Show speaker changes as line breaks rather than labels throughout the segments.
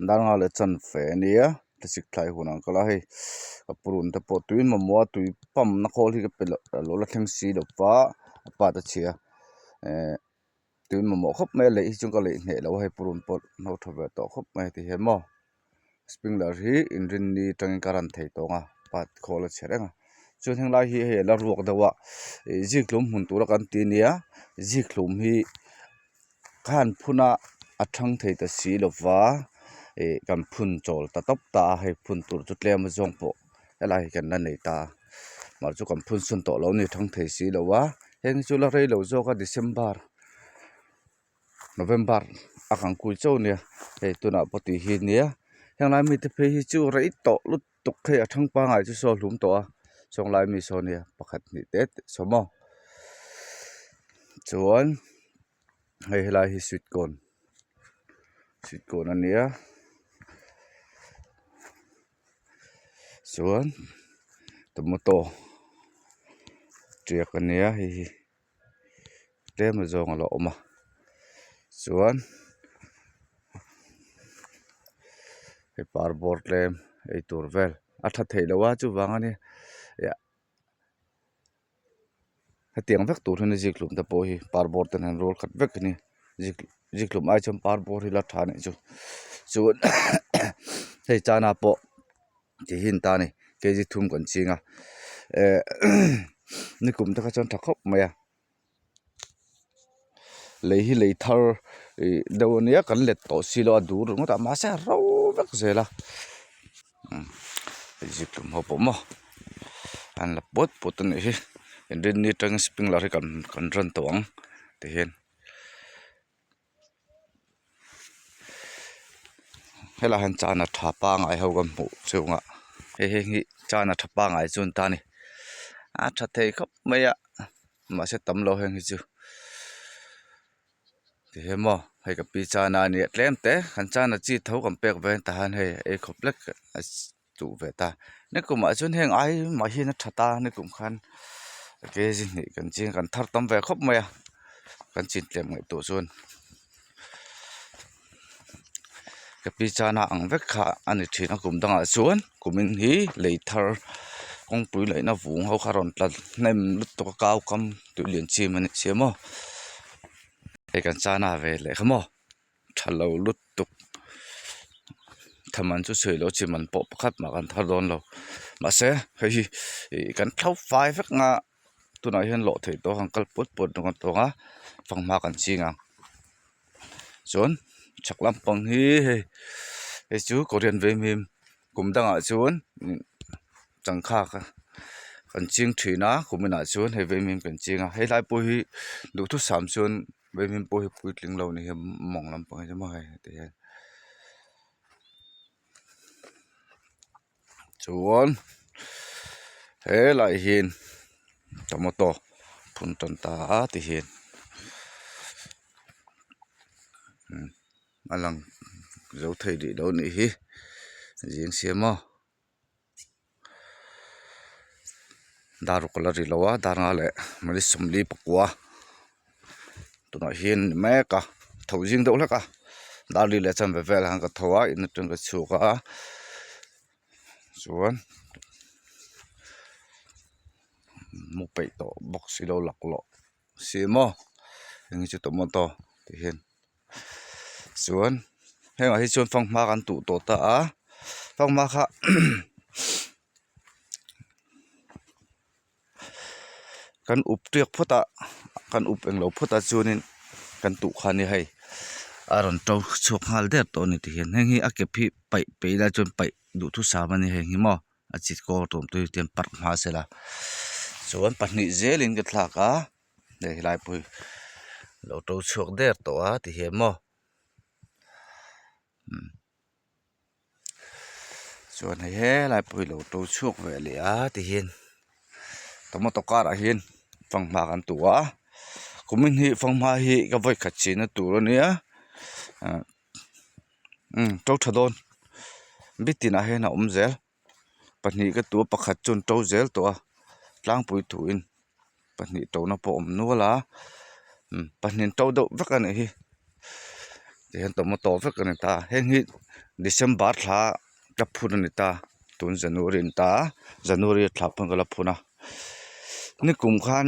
Dar nga leh chanve a nia thlasik thlai hun ang kal a hei ka purun te pawh tui mamawh a tui pump na khawl hi ka pe loh alo la thleng si lo va a part a chhia ehh tui mamawh khawp mai a leih hi chuan ka leih hneh lo a hei purun pawh hno tha ve tawh khawp mai ti hian maw sprinkler hi inrinni atangin ka run thei tawng a part khawl a chhe reng a chuan heng lai hi hei a la ruak deuh a ih zikhlum hmun tura kan ti ania zikhlum hi. Khan phun a a thang thei ta si lo va ih kan phun chawl ta tawp ta a hei phun tur chu tlem a zawng pawh helai hi kan la nei ta mahse chu kan phun sawn tawh lo a ni thang thei si lo a heng hi chu la rei lo zawk a December November a kan kui chauh a nia hei tunah pawh tih hi nia henglai mite phei hi chu rei tawh lutuk hei a thang pangngai chu saw hlum tawh a sawnglai mi saw nia pakhat hnih te te saw maw chuan. Hei helai hi sweet corn sweet corn a nia chuan tomato tiak a nia hei hi tlem azawng a la awm a chuan hei par bawr tlem ei tur vel a tha theih loh a chuvang a nia. Hetiang vek tur hian zikhlum te pawh hi par bawr te nen rual khat vek a ni zik zikhlum ai chuan par bawr hi la tha anih chu chuan hei chana pawh ti hi an ta a ni kg thum kan ching a eh nikum te kha chuan tha khawp mai a lei hi lei thar ih deuh ania kan let tawh si lo a dur ringawt a mahse a ro vek zel a zikhlum ho pawh maw an la pawt pawt a nih hi inrinni atangin sprinkler hi kan kan run tawh ang tihian helaiah hian chana tha pangngai ho kan hmuh chungah hei heng hi chana tha pangngai chu an ta a ni a tha thei khawp mai a mahse tam lo heng hi chu ti hian maw hei ka pi chana a nia tlem te kan chana chi tho kan pek ve tah hian hei ei khawp lek a duh ve ta nikumah chuan heng ai mah hian a tha ta nikum khan kg hnih kan ching kan thar tam ve khawp mai a kan chin tlem ngaihtuah chuan ka pi chana ang vek kha a ni thin a kum dangah chuan kumin hi lei thar kawngpui laihna vung ho kha rawn tla hnem lutuk a kau kam tui lian chim a ni sia maw hei kan chana ve leh kha maw tha lo lutuk thaman chu sawi loh chi man pawh pakhat mah kan thar dawn lo mahse hei hi ih kan thlo fai vek ang a tunah hian lawh theih tawh ang kal puat puat ringawt tawh ang a fanghma kan ching ang chuan chhak lampang hi hei hei chu korean veng hi kum dangah chuan changkha kha kan ching thin a kum inah chuan hei veng kan ching a helai pawh hi duhthusam chuan veng pawh hi puitling lo ni hi mawng lampang hi chu maw hei ti hian chuan helaiah hian tomato phun tan ta a ti hian a lang zo thei rih lo a nih hi zing siam aw dar ruk a la ri lo a dar nga leh minute sawmli pakua tunah hian a ni mek a tho zing deuh hlek a dar li leh chanve velah hian ka tho a in atang ka chhuak a chuan mu peih tawh bawk si lo laklawh si maw eng chu tomato ti hian chuan hengah hi chuan fanghma kan tuh tawh ta a fanghma kha kan up tiak phawt a kan up englo phawt a chuanin kan tuh kha a ni hei a rawn to chhuak nghal der tawh a ni tihian heng hi a kep hi paih peih ila chuan paih duhthusam a ni heng hi maw a chi kawr tur te hian parh hma sela chuan pahnih zelin ka thlak a hei helai pawh hi lo to chhuak der tawh a ti hian maw chuan hei helai pawh hi lo to chhuak ve leh a ti hian tomato karah hian fanghma kan tuh a kumin hi fanghma hi ka vawikhat chihna tur a nia ah umm to tha dawn bitinah hian a awm zel pahnih ka tuh a pakhat chuan to zel tawh a tlangpui thuin pahnih to na pawh a awm nual a umm pahnih to deuh vek a nih hi. Tihian tomato vek a ni ta heng hi December thla ka phun a ni ta tun January a ni ta a January thla pawn ka la phun a nikum khan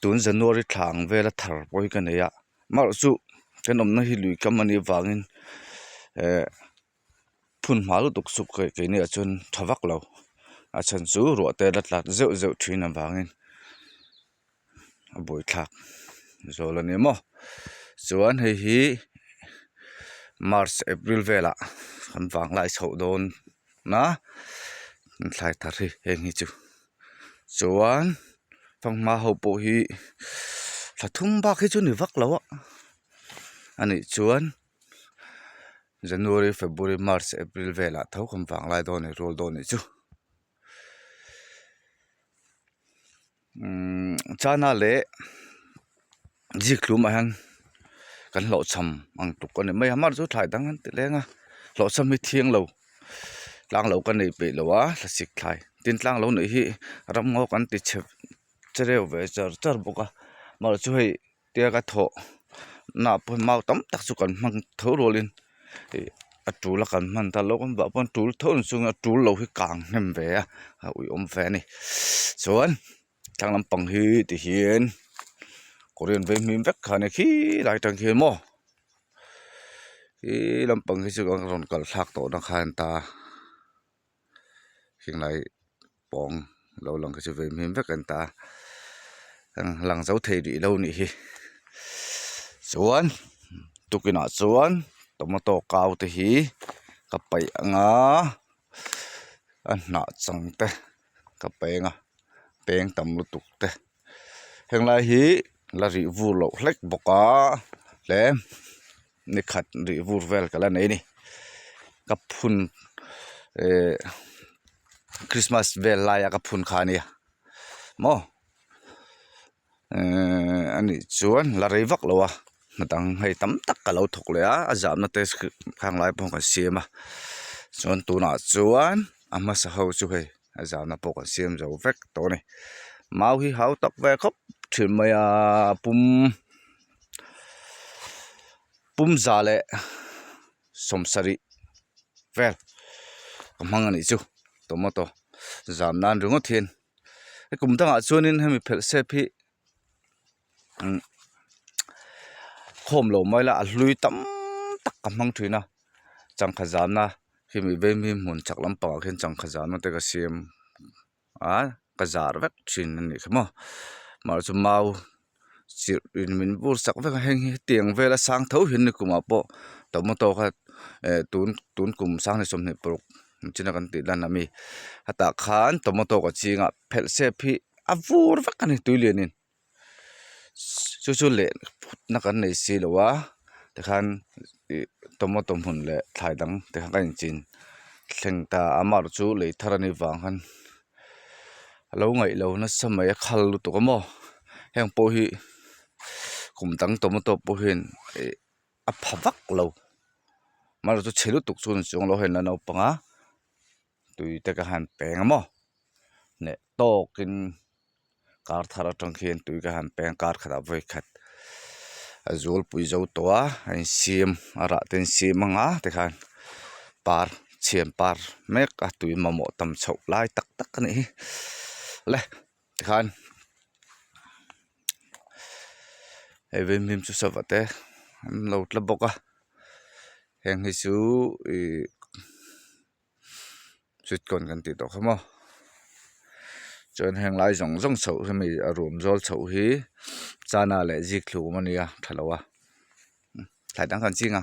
tun January thla ang vela thar pawh hi ka nei a amaherawhchu kan awmna hi lui kam a nih avangin eh phun hma lutuk chu keini ah chuan tha vak lo a chhan chu ruah te la tlat zeuh zeuh thin avangin. A buaithlak zawl a ni maw chuan hei hi march april velah kan vanglai chhoh dawn a thlai thar hi heng hi chu chuan fanghma ho pawh hi thla thum bak hi chu ni vak lo a anih chuan january february march april velah tho kan vanglai dawn a ni rual dawn a nih chu. Umm chana leh zikhlum ah hian kan hlawhchham ang tluk a ni mai a hmar chu thlai dang an ti leng a hlawhchham hi thiang lo tlang lo ka nei peih lo a thlasik thlai tin tlang lo neih hi ramngaw kan ti chhe chereu ve char char bawk a amaherawhchu hei. Tia ka thawh na pawh mau tam tak chu kan hmang tho rualin ih a tul a kan hman ta lo kan vah pawn tul tho ang chunga tul lo hi kang hnem ve a a uiawm ve a ni chuan thlang lampang hi ti hian korean vei hming vek kha a ni khi lai atang khian maw khi lampang hi chu an rawn kal thlak tawh na kha a ni ta. Hringlai pawng lo lang khi chu ve hmel vek an ta a lang zo thei rih lo nih hi chuan tukinah chuan tomato kau te hi ka paih ang a a hnah chang te ka paih ang a peng tam lutuk te henglai hi la rih vur loh hlek bawk a hle. Ni khat rih vur vel ka la nei a ni ka phun ehh christmas vel laia ka phun kha a nia maw ehh a nih chuan la rei vak lo a hna dang hei tam tak ka lo thawk leh a a zahna te khang lai pawh kan siam a chuan tunah chuan a hmasa ho chu hei a zahna pawh kan siam zo vek tawh a ni mau hi hau tak ve khawp thin mai a pum. Pumza leh sawmsarih vel ka hmang a nih chu tomato zam nan ringawt hian he kum dangah chuanin hemi phelh sep hi umm khawm lo mai la a hlui tam tak ka hmang thin a changkha zamna hemi veng hi hmun chak lampangah khian changkha zamna te ka siam. A ka zar vek thin a nih kha maw mahse chu mau chirh in min bur sak vek a heng hi hetiang vel a sang tho hian ni kumah pawh tomato kha eh tun tun kum sanghnih 26 chin a kan tih lan ami hetah khan tomato ka ching a phelh sep hi a vur vek a ni tui lian in. Chu chu leh phutna kan nei si lo a tikhan ih tomato hmun leh thlai dang te kha kan inchin thleng ta a amaherawh chu lei thar a nih vang khan a lo ngaih lo nasa mai a khal lutuk a maw heng pawh hi kum dang tomato pawh hian ih a pha vak lo amaherawh chu chhe lutuk chu a ni chuang lo hei an la naupang a tui te ka han peng a maw hneh tawkin. Kar thar atang khian tui ka han peng kar khatah vawi khat a zualpui zo tawh a a insiam a rah te a insiam ang a tikhan par chhian par mek a tui mamawh tam chhoh lai tak tak a nih hi le tikhan hei vaimim chu sava te an lo tla bawk a heng hi chu ihh. Sweet corn kan tih tawh kha maw chuan heng lai zawng zawng chhoh hi hemi a ruam zawl chhoh hi chana leh zikhlum a nia tha lo a thlai dang kan ching a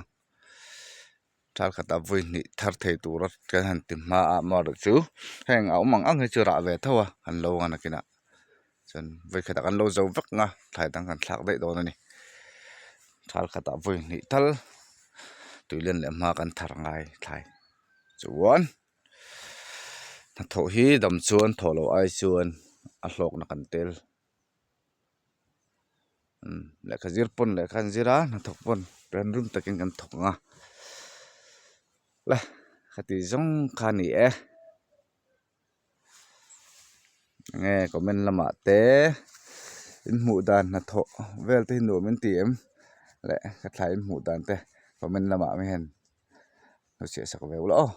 thal khatah vawi hnih thar thei tura kan han ti hma a amaherawhchu heng a awm ang ang hi chu rah ve tho a kan lo ang nakinah chuan vawi khatah kan lo zo vek ang a thlai dang kan thlak daih dawn a ni thal khatah vawi hnih tal tui len leh hma kan thar ngai thlai. Chuan hnathawh hi dam chuan thawh loh ai chuan a hlawkna kan tel umm lehkha zir pawn lehkha an zir a hnathawk pawn rum takin kan thawk ang a le khati zawng kha a ni e. Enge comment lamah te in hmuh dan hnathawh vel te hi nuam in ti em leh ka thlai in hmuh dan te. Comment lamah mi hian lo chhiah sak ve ula aw.